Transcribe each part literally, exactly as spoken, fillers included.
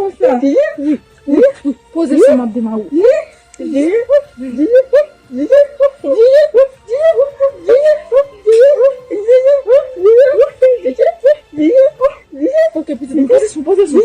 konsa. Wi, wi, wi. Poze sou m ap demare. Ok, pitit, poze sou, poze sou.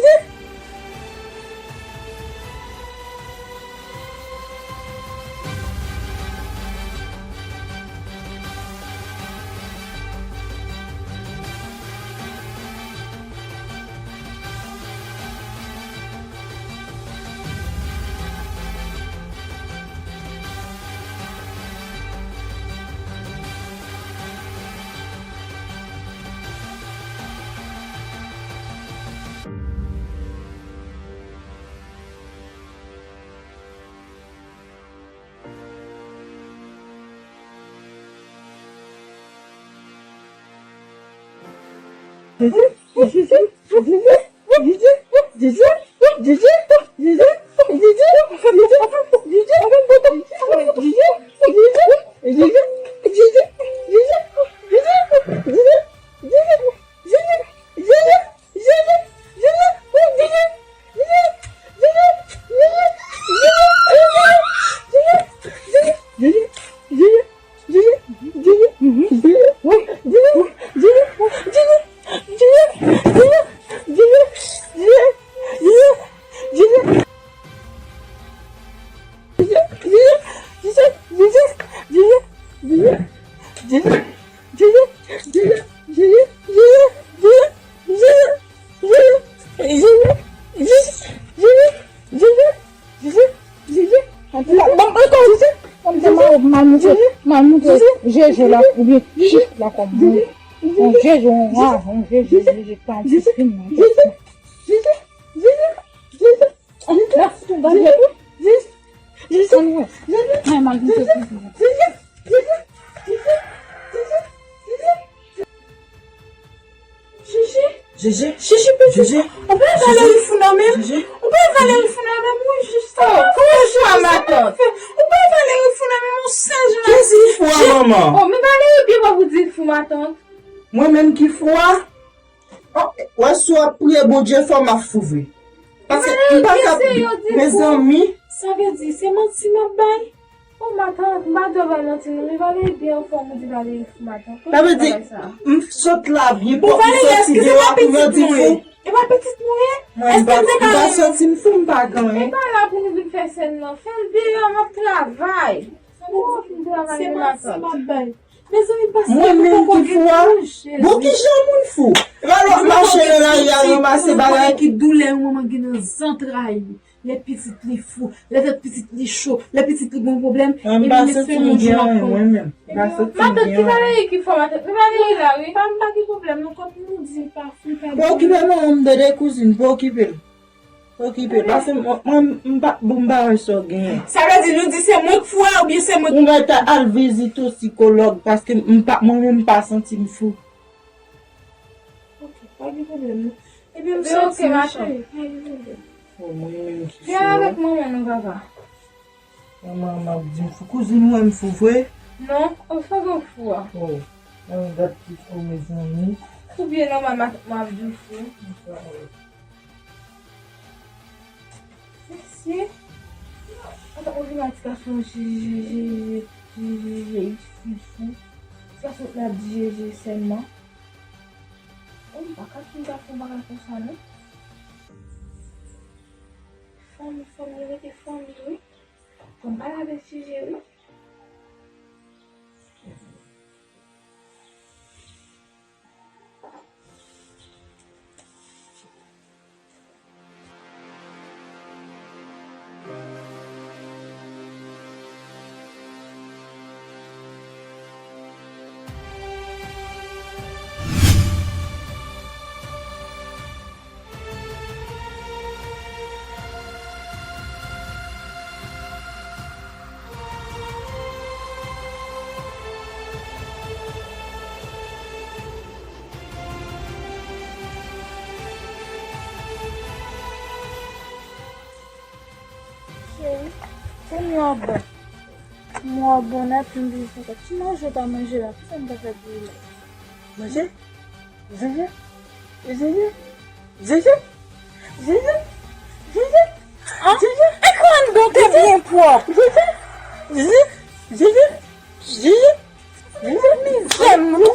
Antouka, bon, ankò, m te mal, mal montre, mal montre Jeje la, oubyen chif la kòm mwen. On Jeje, on wa, on Jeje, Jeje, pa di krim nan tèt mwen. Ann wè. Ann wè. Ay, mal montre krim nan. Jeje? Jeje? Jeje, pitit. Jeje? Ou pa Valery fou nan men m? Jeje? Ou pa Valery fou nan men m, wi, jis sa. Kòman ou fè, matant? Ou pa Valery fou nan men m, ou sèj la. Kiyès ki fou a, manman? Oh, men Valery byen pa pou di fou, matant. Mwen menm ki fou a? Oh, wè, si w ap priye Bondye fò, m ap fou vre. Paske m pa ka, mezanmi. Sa vle di, se manti m ap bay? Oh, matant, m pa dwe bay manti non, men Valery byen anfòm, ou di Valery fou, matant. Sa vle di, m sot la byen pwòp, m soti deyò pou yo di m fou. E pa pitit mwen ye? Mwen, m pa, m pa santi m fou, m pa gen anyen. E pa la pou nou vin fè sèn nan. Fè l deyò, m ap travay. Sa vle di, se manti m ap bay. Mezanmi, paske mwen menm ki fou a? Bon, ki jan moun fou? E pa lè w ap mache nan lari a, ranmase bagay. Ki doulè yon manman gen nan zantray li. Lè pitit li fou, lè tèt pitit li cho, lè pitit li gen yon pwoblèm, epi l espere yon jou l ap konn. Mwen menm, m pa santi m gen anyen. Matant, ki Valery ki fò, matant? Men Valery la, wi. Pa, m pa gen pwoblèm, non, kòm nou di l pa fou, l pa gen anyen. Pa okipe manman m, tande kouzin, pa okipe l. Pa okipe l, paske mwen, mwen, m pa, bon, m pa wè sa w genyen. Sa vle di nou di se mwen k fou a, oubyen se mwen k... Ou mèt al vizite yon sikològ, paske m pa, mwen menm m pa santi m fou. Ok, pa gen pwoblèm, non. Ebyen, m soti, ma cheri, pa gen pwoblèm. Oh, mwen menm ki fou. Vin avèk manman nou, papa. Manman m ap di m fou. Kouzin, ou wè m fou vre? Non, ou fò gen fou a. Oh, mwen gad ki fou, mezanmi. Ou byen nòmal, m ap di w fou. Mesye, ata ou vin ak ti gason jeje, jeje, jeje, fou, fou. Ti gason la di jeje sèlman. Oh, m pa ka fin ta fè yon bagay konsa, non. Fanmi, fanmi, rete fanmi, wi. Fò m pale avèk jeje, wi. Mwen bon. Mwen bon nèt, m vin fè kòb. Ti manje w ta manje la, kisa m ta fè pou ou la? Manje? Jeje? Jeje? Jeje? Jeje? Jeje? An? Jeje? E kò anndan te byen pwòp. Jeje? Jeje? Jeje? Jeje? Jeje? Mizè, mwen, mwen,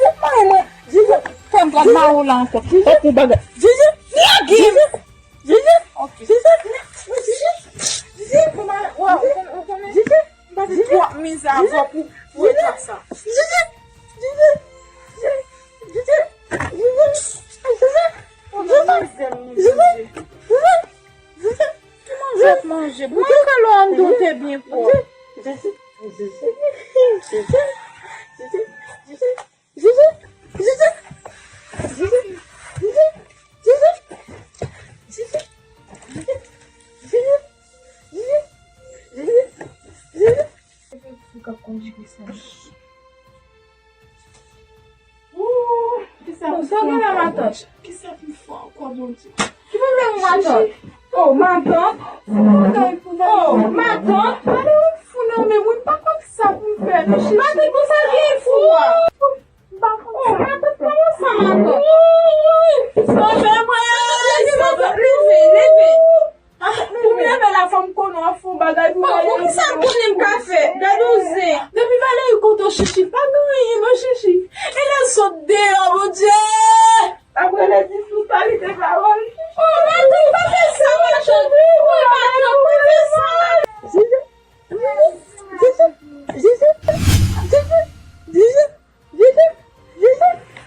mwen. Jeje? Fè m pral mare w la ankò. Jeje? Tankou bagay. Jeje? Lage m! Jeje? Jeje? Ok. Jeje? Jeje? Jeje? Mwen malad. Waw, ou konnen, ou konnen? Jeje? M pase twòp mizè avè w pou, pou etap sa. Jeje! Jeje! Jeje! Jeje! Jeje! Jeje! Jeje! Jeje! Jeje! Jeje! Ki manje w ap manje? Mwen, kalo anndan w te byen pwòp. Jeje! Jeje! Jeje! Jeje! Jeje! Jeje! Jeje! Jeje! Jeje! Jeje! Jeje! Jeje! Jeje! Jeje! Ou k ap konjige sa. Ooh, kisa m fè ankò, Bondye? Kisa m fè ankò, Bondye? Ki pwoblèm ou, matant? Oh, matant. Oh, matant. Gade yon fou nan men mwen, m pa konn sa pou m fè, non, Chichi. Matant, konsa gen fou a. Oh, matant, kòman sa, matant? Sove mwen, sove, leve, leve. Pou m leve la, fò m konnen w ap fè yon bagay pou mwen. Bon, kisa m konnen m ka fè? Gade yon zen. Depi Valery kote w, Chichi, pa gen anyen non, Chichi. E lè l sot deyò, Bondye! Apre lè di sou kalite pawòl. Oh, matant, pa fè sa, matant. Oh, matant, pa fè sa. Jeje, Jeje, Jeje,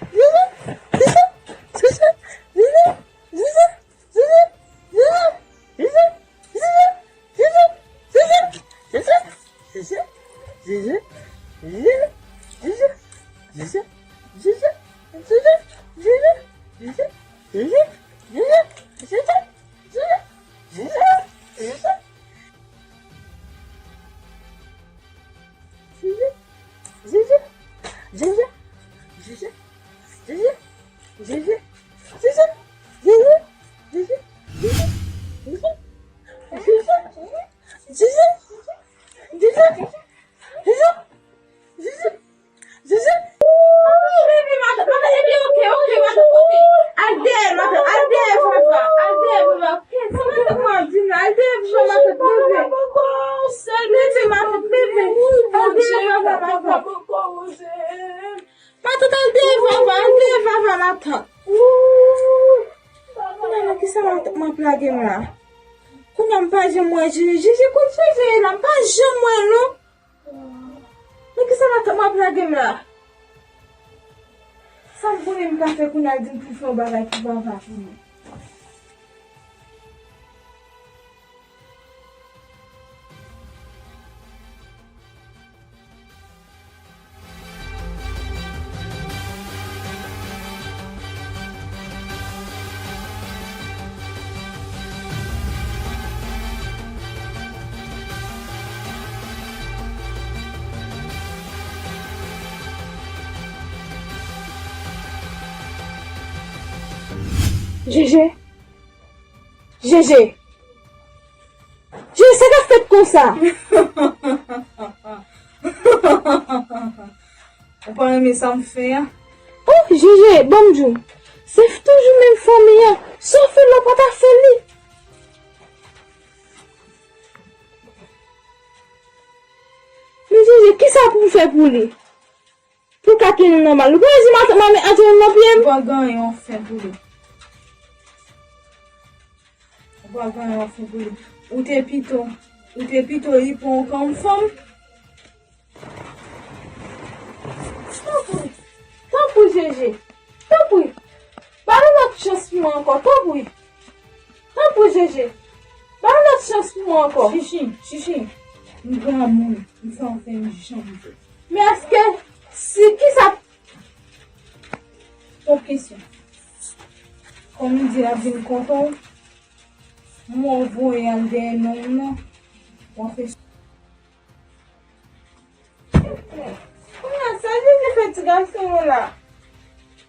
Jeje, Jeje. Jeje, Jeje, Jeje, Jeje, Jeje, Jeje, Jeje, Jeje, Jeje, Jeje, Jeje, Jeje, Jeje, Jeje, Jeje, Jeje, Jeje, Jeje, Jeje, Jeje. Jeje. Wi, bebe, matant. Matant, epi, ok, ok, matant, ok. Al dèyè, matant, al dèyè Vava, al dèyè Vava. Sa matant mwen ap di m la, al dèyè Vava, matant, leve. Leve, matant, leve. Al dèyè Vava, matant. Matant, al dèyè Vava, al dèyè Vava, matant. Kounye a la, kisa matant mwen ap lage m la? Kounye a m pa janm wè Jeje. Jeje, kote Jeje ye la? M pa janm wè l non. Men kisa matant mwen ap lage m la? Sa m konnen m ka fè kounye a, di m pou fè yon bagay pou Vava pou mwen. Jeje. Jeje. Jeje, sa k ap fèt konsa? Ou pa renmen sa m fè a? Oh, Jeje, ban m di w. Se toujou menm fanmi an. Sa w fè l la, w pa ta fè l li. Men Jeje, kisa pou m fè pou li? Pou l ka kenbe m nan bal. Ou pa di matant mwen met antre nan pye m? Ou pa gen anyen w ap fè pou li. Ou pa gen anyen w ap fè pou li. Ou te pito, ou te pito li pran w kòm fanm. Tanpri, tanpri, Jeje. Tanpri. Ba l yon lòt chans pou mwen ankò. Tanpri. Tanpri, Jeje. Ba l yon lòt chans pou mwen ankò. Chichi, Chichi. M granmoun. M fè yon fè m janm vle. Men èske si kisa? Yon kesyon. Kòm li di l ap vin kontan w, m wè w voye al dèyè nonm nan, w ap fè. Kounye a, sa Jeje fè ti gason yo la?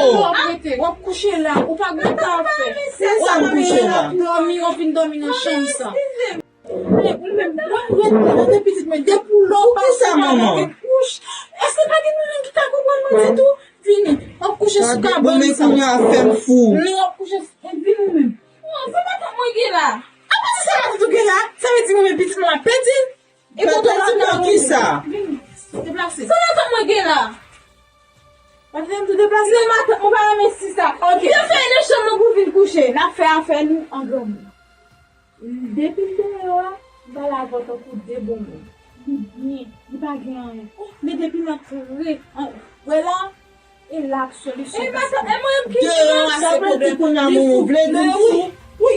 w ap rete. W ap kouche la, ou pa gen sa w ap fè. Kisa m kouche la? W ap dòmi, w ap vin dòmi nan chanm sa. Men, ou menm, w ap rete, rete pitit mwen, depi w la w pa kouche, w ap rete kouche. Èske pa gen moun ki ka konprann mwen ditou? Vini, w ap kouche sou kabann sa. Bon, men kounye a fè m fou. Ni w ap kouche, vini ou menm. Oh, se matant mwen gen la. Apa se sa matant ou gen la? Sa vle di mwen menm pitit mwen ap pèdi? E kote w la nan kisa? Vini, deplase. Se matant mwen gen la. Matant m tou deplase? Se matant mwen pa renmen si sa. Ok. Vin fè nan chanm nan pou vin kouche. N ap fè afè nou an granmoun. Depi l deyò a, m pale avè w tankou de bon moun. Li byen, li pa gen anyen. Men depi m antre, an, wè la, e la k solisyon. E matant, e mwen menm ki deyò a se pwoblèm. Kounye a mwen vle di m fou. Wi.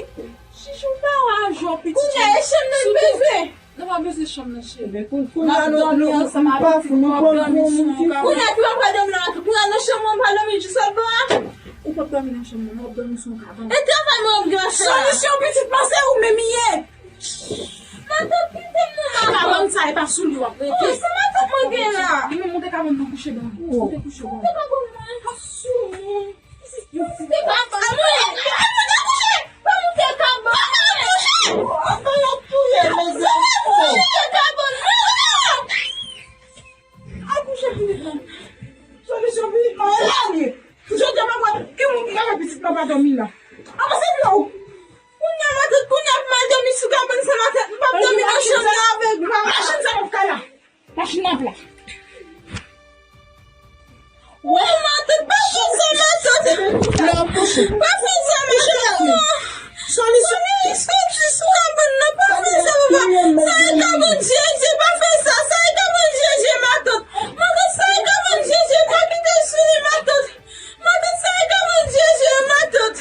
Chichi, w pa wè a jò pitit. Kounye a, e chanm nan bezwen. Nou pa bezwen chanm nan, cheri. Kounye a nou, nou pa fou, nou pran pou moun ki fou. Kounye a ki w ap pral dòmi nan la tou. Kounye a nan chanm mwen, m pral dòmi jis lòtbò a. Ou p ap dòmi nan chanm nan, w ap dòmi sou yon kabann. E travay mwen, m gen an fè la. Solisyon pitit mwen se ou menm li ye. Matant, kite m non, matant. Kabann sa, e pa sou li w ap rete. Oh, se matant mwen gen la. Li menm, moute kabann nan kouche dan li. Moute kouche dan li. Moute kabann nan, e pa sou mwen. Moute kabann mwen. E mwen nan kouche. Pa moute kabann mwen. Apa y ap touye m, mezanmi? Moute kabann mwen. Al kouche pitit mwen. Solisyon pitit mwen, e la li ye. Jodi a m ap wè ki moun ki ka fè pitit mwen pa dòmi la. Apa se vle w. Kounye a matant, kounye a pou m al dòmi sou kabann sa matant, m p ap dòmi nan chanm nan avèk vag. Machin sa p ap ka la. Machin nan ap la. Wè matant, pa fè sa matant. Lè w ap kouche. Pa fè sa matant. Solisyon. Solis, soti sou kabann nan, pa fè sa papa. Sa e kabann Jezi, pa fè sa. Sa e kabann Jezi matant. Matant, sa e kabann Jezi, pa kite sou li matant. Matant, sa e kabann Jezi, matant.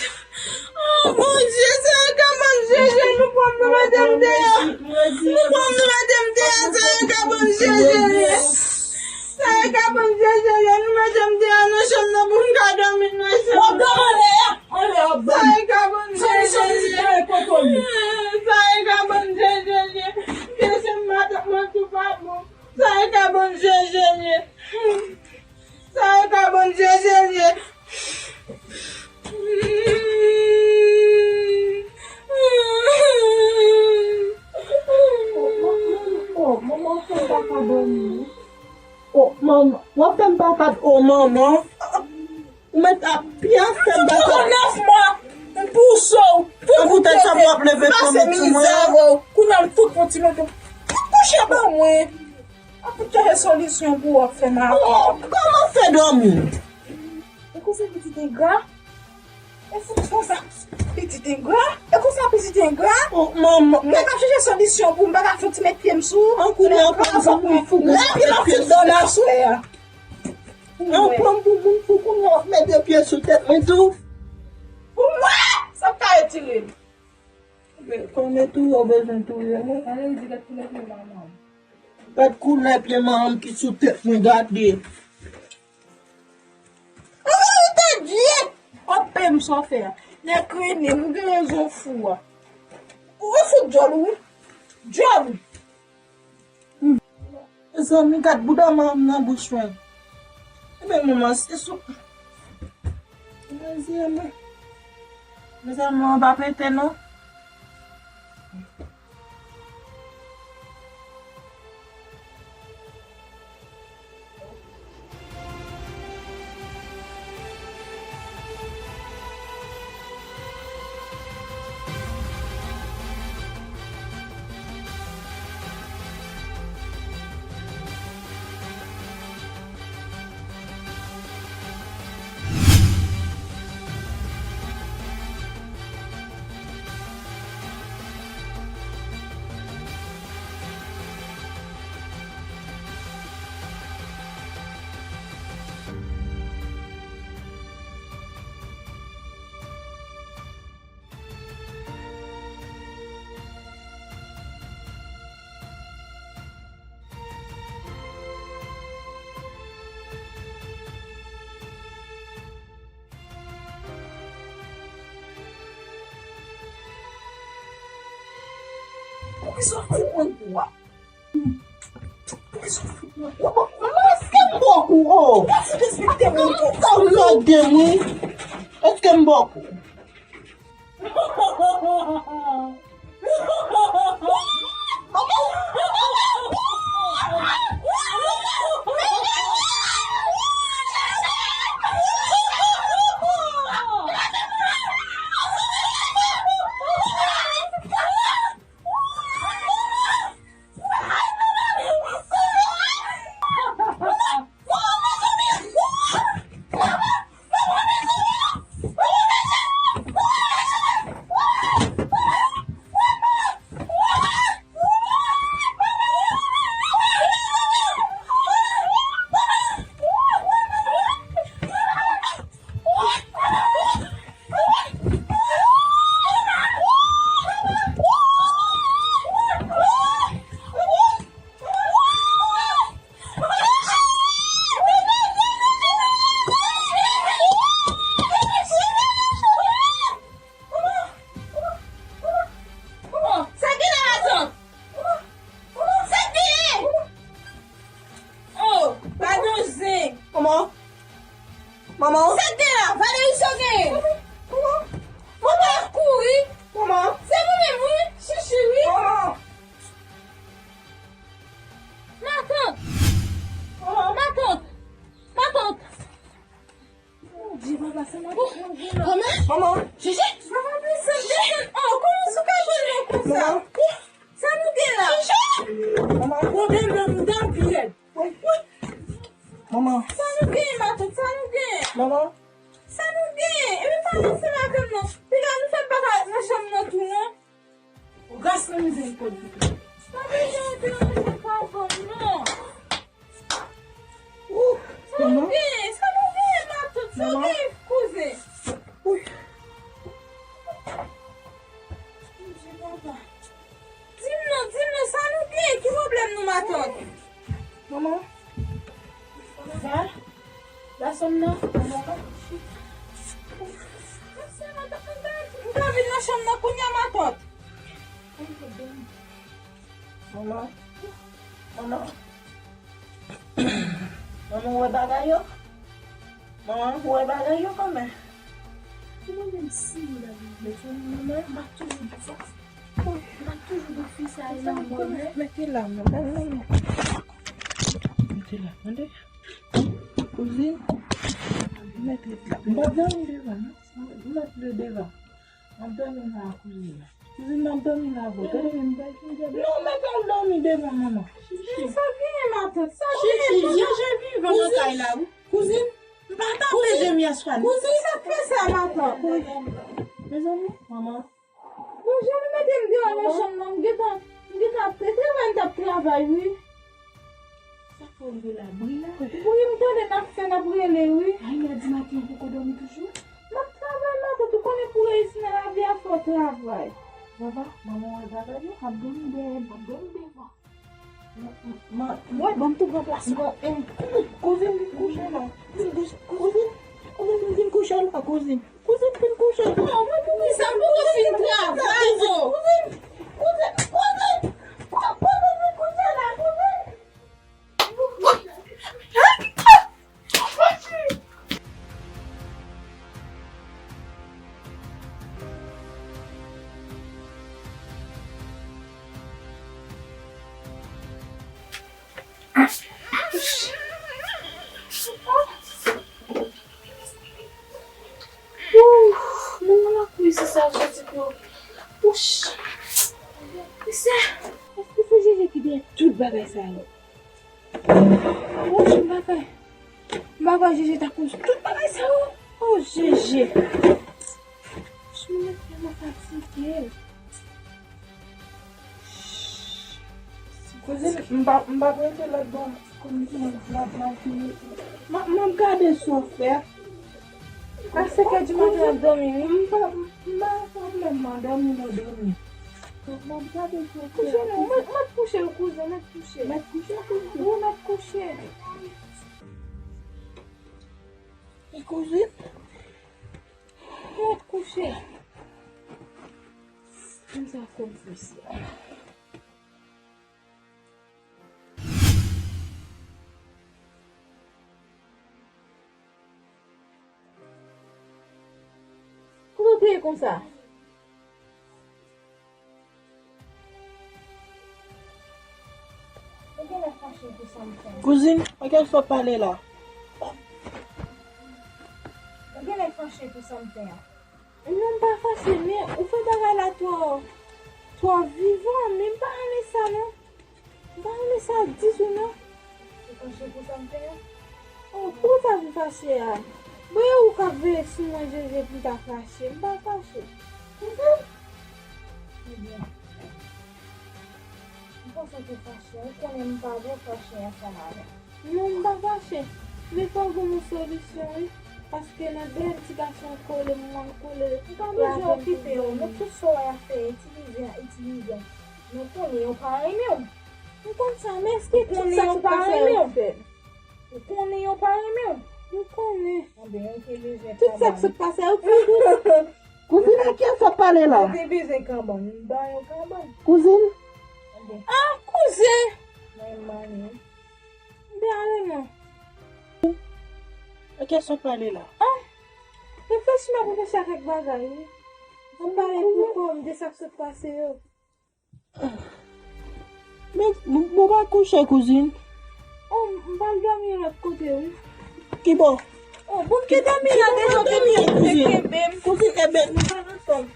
Oh, Bondye, sa e kabann Jezi, nou pran m nou mete m deyò. Nou pran m nou mete m deyò, sa e kabann Jezi. Sa e kabann Jezi, nou mete m deyò nan chanm nan pou m ka dòmi nan chanm nan. W ap dòmi anlè a, anlè w ap dòmi. Sa e kabann Jezi. Sa e kabann Jezi. Jezi, matant mwen tou pa bon. Sa e kabann Jezi. Sa e kabann Jezi li ye. Oh, manman, fè m pa ka dòmi. Oh, manman, w ap fè m pa ka, oh, manman. Ou mèt ap byen fè m pa ka. Sou nèf mwa, m pouse w. Pou koute sa m ap leve fanmi pou mwen. Kounye a m fout pran ti loto. Fout kouche ban mwen. Ap chèche solisyon pou w ap fè mal. Oh, kòman fè dòmi? E konsa pitit engra? E fout konsa pitit engra? E konsa pitit engra? Oh, manman. Mwen ap chèche solisyon pou m pa ka fouti met pye m sou. An kounye a pran pou moun fou. Lè pye m ap fout dòmi aswè a. An pran pou moun fou kounye a mete pye sou tèt mwen tou. Pou mwen, sa p ka retire m. Men, konnen tou, yo bezwen touye mwen. Gade, li di, gad koulè pye manman m. Gad koulè pye manman m ki sou tèt mwen, gade. Anmwey, ou te dye! Anpe m sa w fè a. Nèg krenen, ou gen rezon fou a. Ou fout djòl, wi. Djòl! Mezanmi, gad bouda manman m nan bouch mwen. Ebyen, manman, se sou. Mezanmi. Mezanmi, manman pa pete, non. Sòti pran kou a. Manman, èske m ba w kou? Oh! Gade derespekte moun konsa. Gade m wi. Èske m ba w kou? Sa gen la, matant? Sa gen? Oh, pa gen zen. Manman. Manman. Sa gen la, Valerie, sa gen? Manman. Manman. Kouri. Manman. Se mwen menm, wi. Chichi, wi. Manman. Matant. Manman. Matant. Matant. Bondye, papa, sa mwen te konn gen nan. Manman. Manman. Chichi. Papa, desann, desann. Oh, kòman sou ka jwenn mwen konsa? Manman. Sa nou gen la? Chichi. Manman. Pwoblèm nan mouda pi rèd. Manman. Sa nou gen, matant? Sa nou gen? Manman. Sa nou gen? Epi pale ansanm avè m non. Piga nou fè m pa ka nan chanm nan tou non. Gras nan mizèrikòd li. Pa bezwen antre nan mizè pa fanm non. Sa nou gen? Sa nou gen, matant? Sa nou gen, kouzen? Bondye, papa. Di m non, di m non, sa nou gen? Ki pwoblèm nou, matant? Manman. Sa? Gason m nan? Manman. Gason m nan, m ka vin nan chanm nan kounye a, matant. Manman. Manman. Manman, ou wè bagay yo? Manman, ou wè bagay yo kanmenm? Ou mande m si m la vin mezanmi, manman, m pa toujou di sa. M pa toujou di fi sa e lanmò, men. Mete la, manman, manman. Mete la, tande. Kouzin, mete la. M pa dòmi devan, non. M mete le devan. M ap dòmi la, kouzin. Kouzin, m ap dòmi la, bò. Gade, men m bay kouzin. Non, mete al dòmi devan, manman. Men sa genyen, matant? Sa genyen, matant? Chichi, Jeje vivan nan kay la, wi. Kouzin, m pa t ap bezwen m yèswa, non. Kouzin, sa k fè sa, matant? Mezanmi, manman. Bon, jan nou mete m deyò nan chanm nan, m gentan, m gentan ap travay, m t ap travay, wi. Sa fè w rive la, bri la? Wi, m tande n ap fè, n ap rele, wi. Ay, lè di maten, ou poko dòmi toujou? M ap travay, matant, ou konnen pou reyisi nan lavi a, fò w travay. Vava, manman wè bagay yo, m ap dòmi dèyè, m ap dòmi devan. Mwen, ban m tou pran plas mwen. Kouzin, vin kouche la. Vin kouche, kouzin, kouzin, vin kouche la, kouzin. Kouzin, vin kouche la. Oh, mwen, poukisa m poko fin travay, oh? Kouzin, kouzin, kouzin. Kouzin, vin kouche la, kouzin. Ouh, manman lakou isi sa soti pou. Ouch. Mesye, èske se Jeje ki dèyè tout bagay sa yo? Ouch, m pa kwè. M pa kwè Jeje ta koz tout bagay sa yo. Oh, Jeje. Ouch, mwen tèlman fatige. Kouzin, m pa, m pa prete lòt bò. Kouzin, m ap, m ap, m ap fini. M ap, m ap gade sa w fè. A senk è di maten w ap dòmi, wi. M pa, m pa gen pwoblèm, m a dòmi, m a dòmi. M ap gade sa w fè. Kouche non, mèt, mèt kouche, wi, kouzin, mèt kouche. Mèt kouche, kouzin. Wi, mèt kouche. E kouzin? Mèt kouche. Konsa konfyans la. Kriye konsa. Ou genlè fache pou sa m fè. Kouzin, anke sa w pale la? Ou genlè fache pou sa m fè a. Non, m pa fache, men ou fè bagay la twò, twò vivan, men m pa renmen sa non. M pa renmen sa ditou non. Ou fache pou sa m fè a? Oh, poukisa m fache a? Bon, e ou k ap veye sou mwen, Jeje, pou m ta fache? M pa fache. Ebyen, m panse w te fache. Ou konnen m pa bon fache ansanm avè w. Non, m pa fache. Men fò gen yon solisyon, wi. Paske nan dèyè m ti gason kole, m kole. M pa bezwen okipe yo. Nou tout sa w ap fè, itilize a, itilize a. Nou konnen yo pa renmen w. M konn sa, men èske tout sa k sot pase a yo fè? Ou konnen yo pa renmen w. M konnen. Anben, ou te bezwen kabann. Tout sa k sot pase a yo fè tout. Kouzin, ak kiyès w ap pale la? Ou te bezwen kabann. M ba yo kabann. Kouzin? Anben. Ah, kouzen! Mwen manye. M te ale non. Ak kiyès w ap pale la? Ah! Reflechi m ap reflechi a kèk bagay, wi. M pale pou kò m de sa k sot pase yo. Men, m, m pa kouche, kouzin. Oh, m pral dòmi yon lòt kote, wi. Kibò? Oh, bon, m te dòmi la deja, ou te kenbe m. Kouzin, enben. Nou pa ansanm.